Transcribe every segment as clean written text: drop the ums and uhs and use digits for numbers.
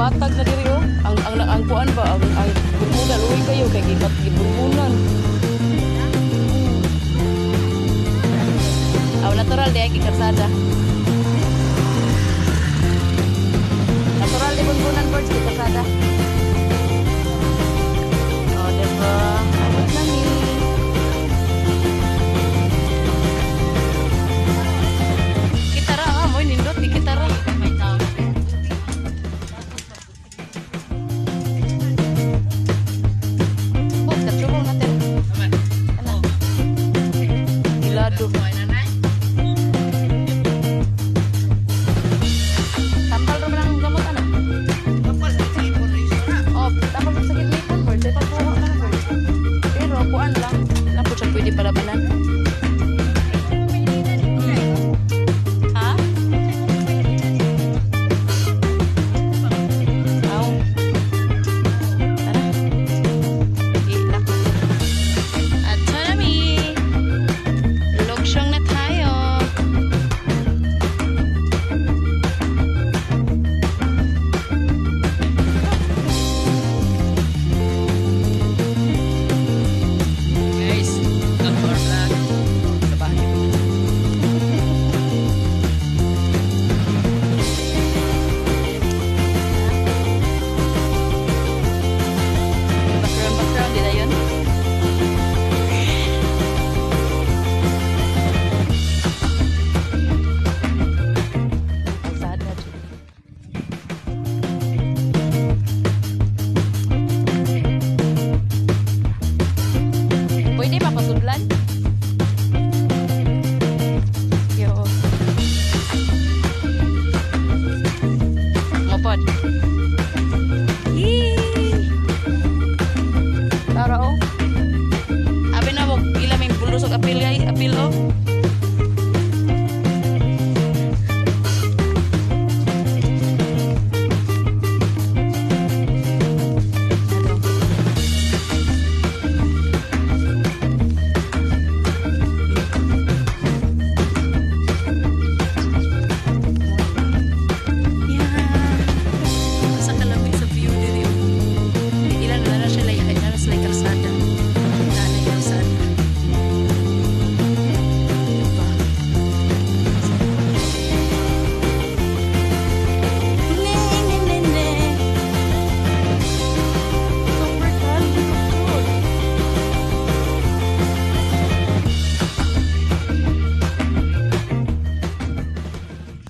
Patag na diri oh. Ang kuan ba ang bermuda luoy kayo kay gipat gibulbunan. Aw, natural di ay karsada. Natural di bunbunan, birds, kay karsada. Oh, diba? Abot na mi. Kitara ah, mo nindot di kitara. Oh, katulong natin. Ana. Ilado. Tambal ra man ang gamot ana. Oh, tambal sa sakit lipon, bird. Di pa kuha ka na, bird. Pero kuan lang. Lang po siya pwede palabanan. Ha? Aw. Tara. I-lock natin. At na mi. Lugsyong na tayo. Guys, welcome to our vlog. Sa bahay ko. Background, background, di na yun? Kalsada, jud. Pwede pa pasudlan? Yo. Mopod. Yee! Tara oh. Abi na mo ila may bulusog apil ay apil oh. Ano? Yeah. Sa kalami sa view diri oh. Ilan na na siya lay na na sila kalsada. Na na kalsada. Diba? Ne, ne, ne, ne. Super calm dito.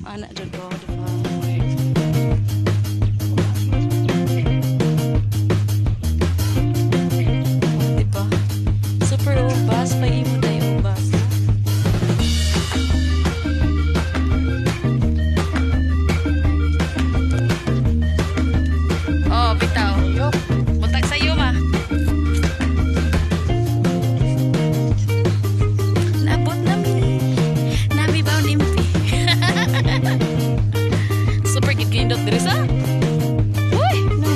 Ana jud oh, diba? Oh, diba? Super ubas pa imo dayo ubas. Oh, bitaw. Butag sayo ma. Naabot nami. Nami ba nimpi? Super gid gindot diri sa. Uy, no.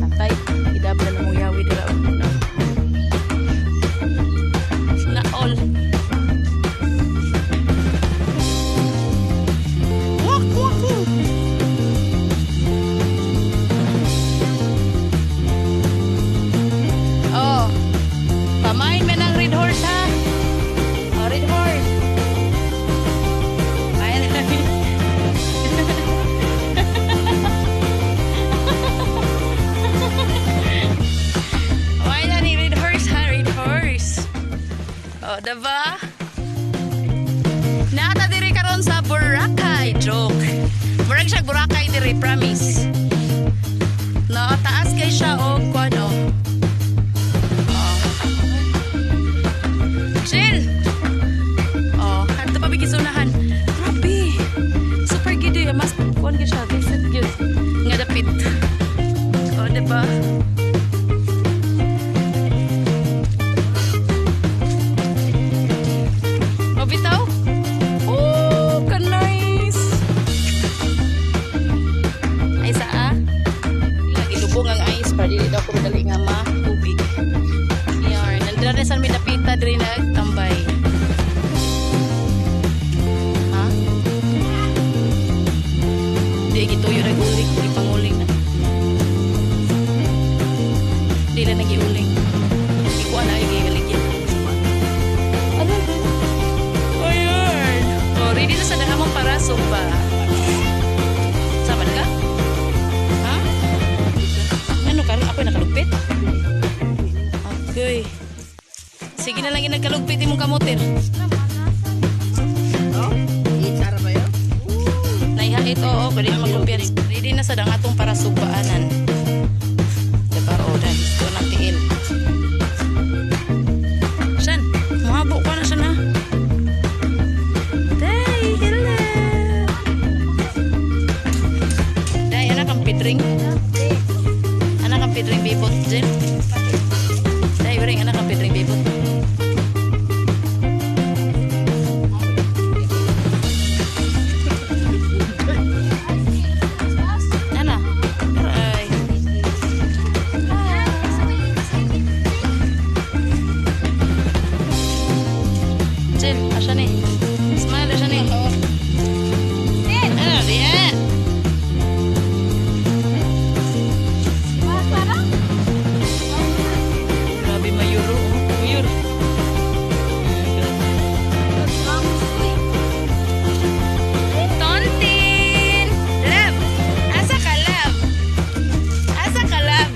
Tatay, idabla na mo yawi dira. Oh. No. Na all. Wak wak. Wak. Oh. Pamain man ang red horse ha. Oh, red horse. Main. Pamain na ni red horse ha, red horse. Oh, diba? Nata diri karon sa Boracay. Joke. Murag siya Boracay diri, promise. No, taas kay siya og kuan oh. Oh. Chill. Oh, adto pa bigisunahan. Grabe. Super gid eh. Mas kuan gid siya, visit gid. Nga dapit. Oh, diba? Oh, bitaw. Oh, ka-nice. Ay saa. Lagi lubong ang ice para dili daw ko dali nga matubig. Yarn. Nandira na sa mi dapita diri nagtambay. Ha? dila nagiuling. Ikuha na ay gigaligyan. Ano? Ayun. Oh, ready na sa nakamong para sumba. Saman ka? Ha? Ano karon ako nakalugpit? Okay. Sige na lang inagkalugpit imong kamoter. Naihait, oo, pwede na magkumpiyan. Ready na sa dang atong para sugbaanan. Diba, o, dahil ito na tiil. San? Muhabo ko na siya na. Day, hello! Day, anak ang pitring. Anak ang pitring bibot, Jen. Day, ring, anak ang pitring bibot. Ana, aray. Jen, asa ni? Smile, asa ni? Ano, diha? Grabe mayuro, oh. Mayur. Tontin! Love! Asa ka, love? Asa ka, love?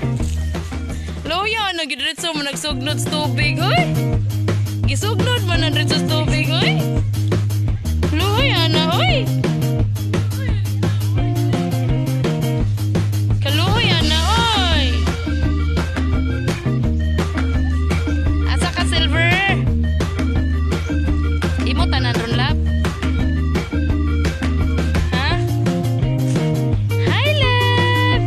Luya, nagdiretso mo nagsugnod sa tubig, oy! Gisugnod man ang diretso sa tubig, oy! Luya na, oy! Kaluya na, oy! Asa ka, Silver? Imo tanan ron, love? Ha? Hi, love!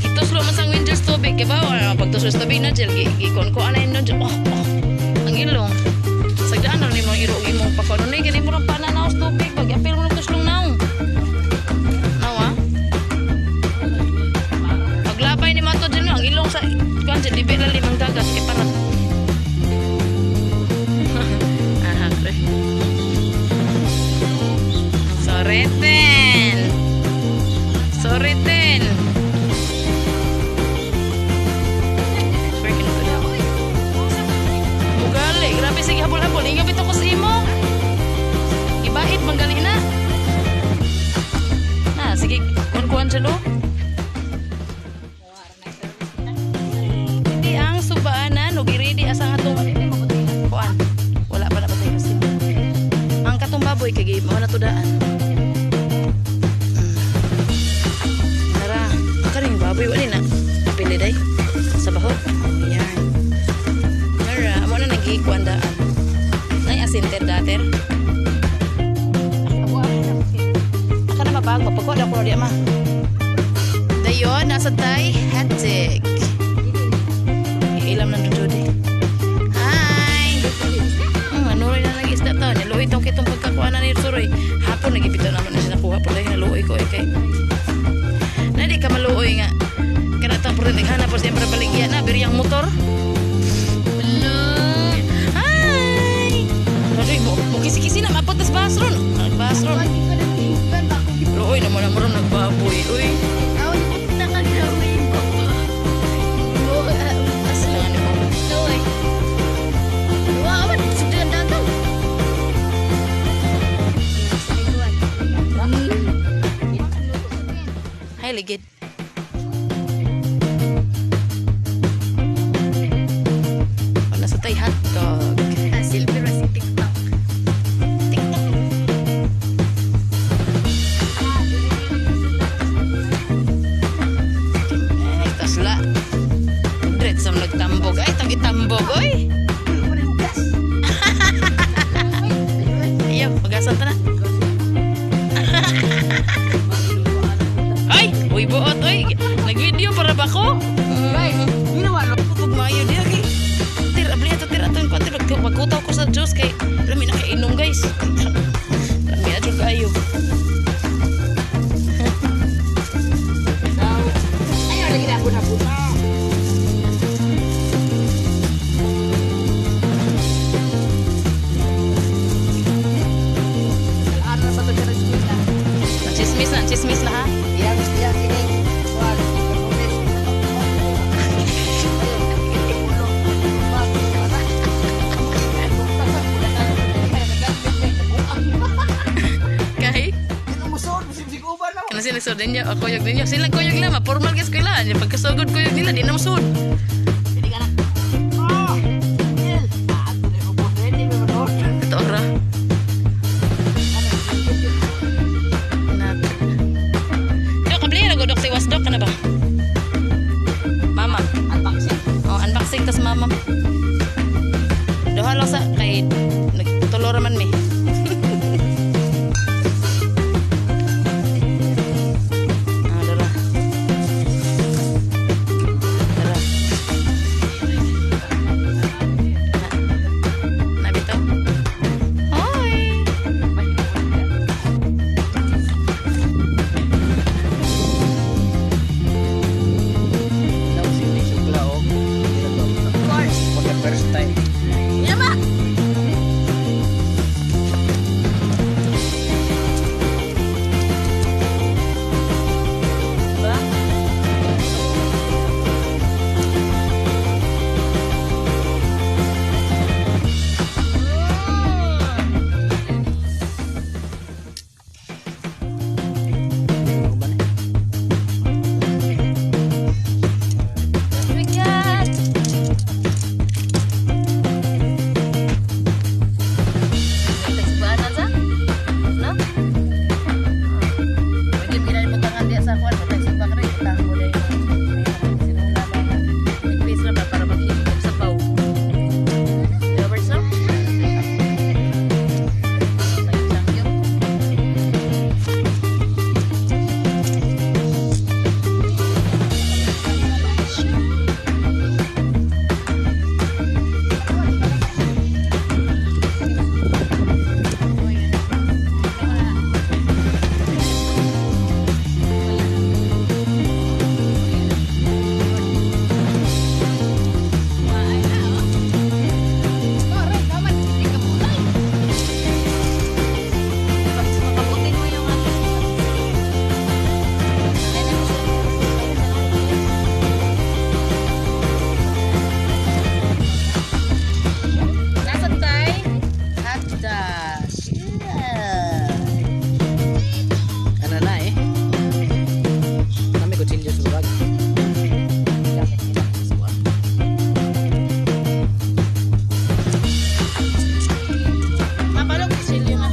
Ituslo man sang Winders tubig, kay ba? Wala pagtuslo sa tubig na, Jel. Gikon ko, anay no, Jel. Oh, oh. Ang ilong. Sagdaan na ni mo iro imong pakuno ni gani mo rang pananaw sa tubig pag apil mo tuslong naong. Naw ah. Paglabay ni Mato Jel, no, ang ilong sa kuan Jel, di ba limang dagat kay para. Aha, pre. Soreten. Soreten. Mugali, grabe sige habol-habol. Inga bitaw ko sa imo. Ibait manggali na. Na, sige, kuan-kuan siya lo. Hindi ang subaanan ug i-ready asa nga atong kuan. Wala pa na patay asin. Ang katong baboy kay mao na to daan. Tara, ang kaning baboy wala na. Pili day sa bahot. Yan. Tara, amo na nagikuan daan. Nay asin ter dater. Aka na mabag mapagkuha ko di ama. Dayon nasa tay hatik. Ilam ng dududi. Hi. Ano rin na nag-isda to. Niluoy tong kitong pagkakuha na ni Suroy. Hapon nagipito naman na siya nakuha po dahil naluoy ko eh kay. Na di ka maluoy nga. Kana ta po rin naghanap po siyempre baligya na biriyang motor. Hello. Hi. Aduy mo mo kisi-kisi na mapot tas basron. Nagbasron. Luoy na mo na mo ron nagbaboy. Uy. Kailangan ni mo. Hi, ligid. O, nasa tay hotdog. Silver si TikTok. TikTok. Ay, tasla. Diretso mo nagtambog. Ay, tagi-tambog, oy. Ayaw, pag-asan ta na. Ay, uy, buot, oy. Nag-video para ba ko? Guys, ginawa no? Pag maayo diya kay tir abli ato tir ato yung tir magkutaw ko sa Diyos kay lami na kainom guys. Lami na jud kaayo. Ayaw lagi na hapon-hapon. Ano na ba ito siya na? Chismis na, chismis na ha. Iyang iyang kining kuwan, performance. Lisod ninyo, ako kuyog ninyo. Sila kuyog na, ma-formal ka eskwelahan. Yung pagkasugod kuyog nila, di na masud. Hindi ka na. Oh! Jill! Ah, ato na ubos. Hindi mo manood. Ito ra. Nak. Dok, kabli na dok si Wasdok ka na ba? Mama. Unboxing. Oh, unboxing tas mama. Duha lang sa kay nagtulo ra man mi. Ah, dara. Dara. Na, na bitaw. Hoy. Of course. For the first time. Yama. Ba? We got Tagsubanan sa? No? Pwede pinalimutangan diya sa kuwan. Tagsuba ka rin. Utang ko dahil. Sinula ba na? Nagpace na ba para maghihigop sa paw? Roberts, no? Thank you. Nasa tay? Hot dash. Yeah. Ano na eh? Kami kutsilyo sa bag. Gamit nila sa kuwan. Mapalog kutsilyo ma.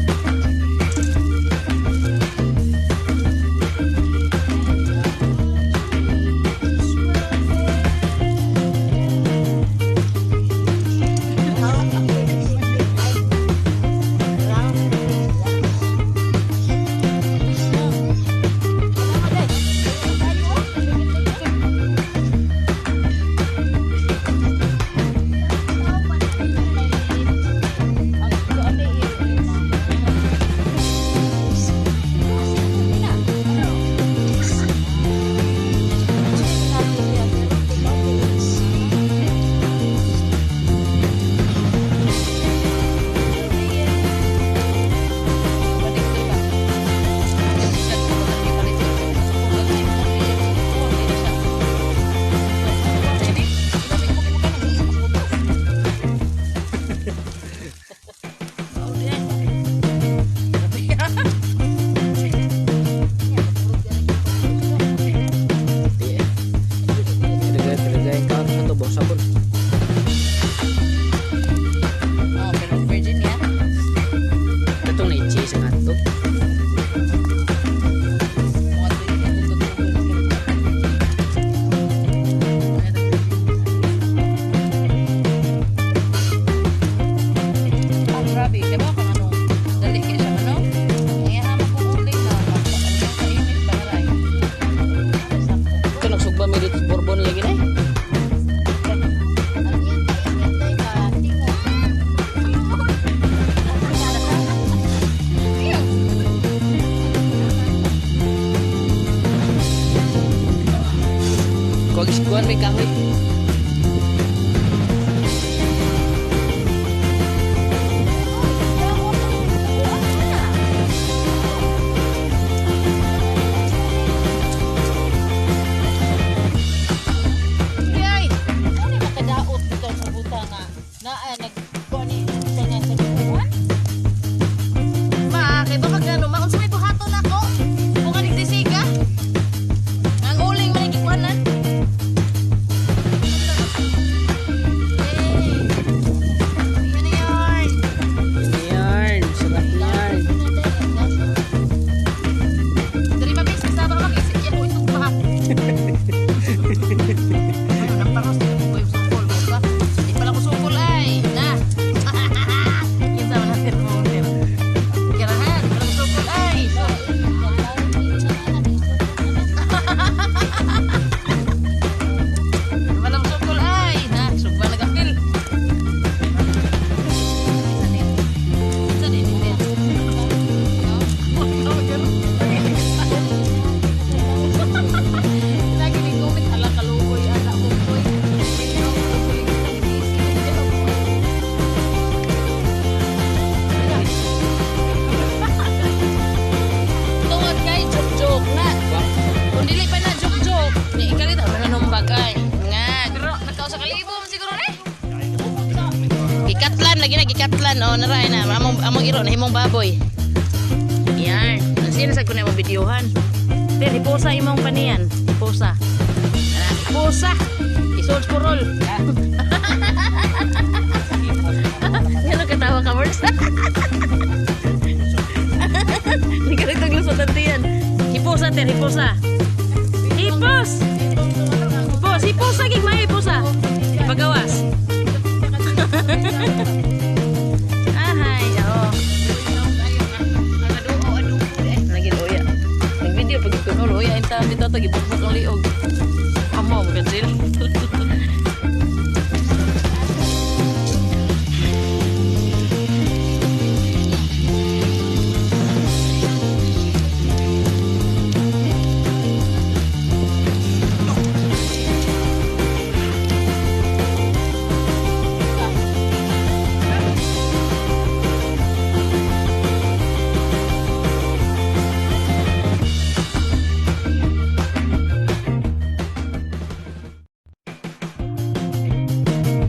Di eh. Talaga yung kaon sa tubo, sabon. Oh, pero Virginia. Itong na-cheese ang hotdog. Mga Ah, grabe. Kaya ba kung ano, dali kaya siya, ano? Kaya hamak kong uling na, kainit ba na rin? Sakto. Ito nagsugba mi dito sa Bourbon lagi na eh. Ang yan, kainit tayo ba? Tingnan. Kuwag kuwan may kahoy. Yay! Ano makadaot dito sa buta nga? Naa, nag-kuha ni nga sa buwan? Ma, kay ba pag ano, ma, unsa may buhaton ako? Kung aning disiga? Gikatlan lagi na, gikatlan. Oh, naray na. Among iro na himong baboy. Yan. Sino sa ko na imong videohan? Ter, hiposa imong paniyan. Hiposa. Ana, hiposa. Isulod ko roll. Ngano katawa ka, Works? Hindi ka rin lusot ang tiyan. Hiposa, ter, hiposa. Hipos! Hipos, hiposa, gig mayo, hiposa. Ipagawas.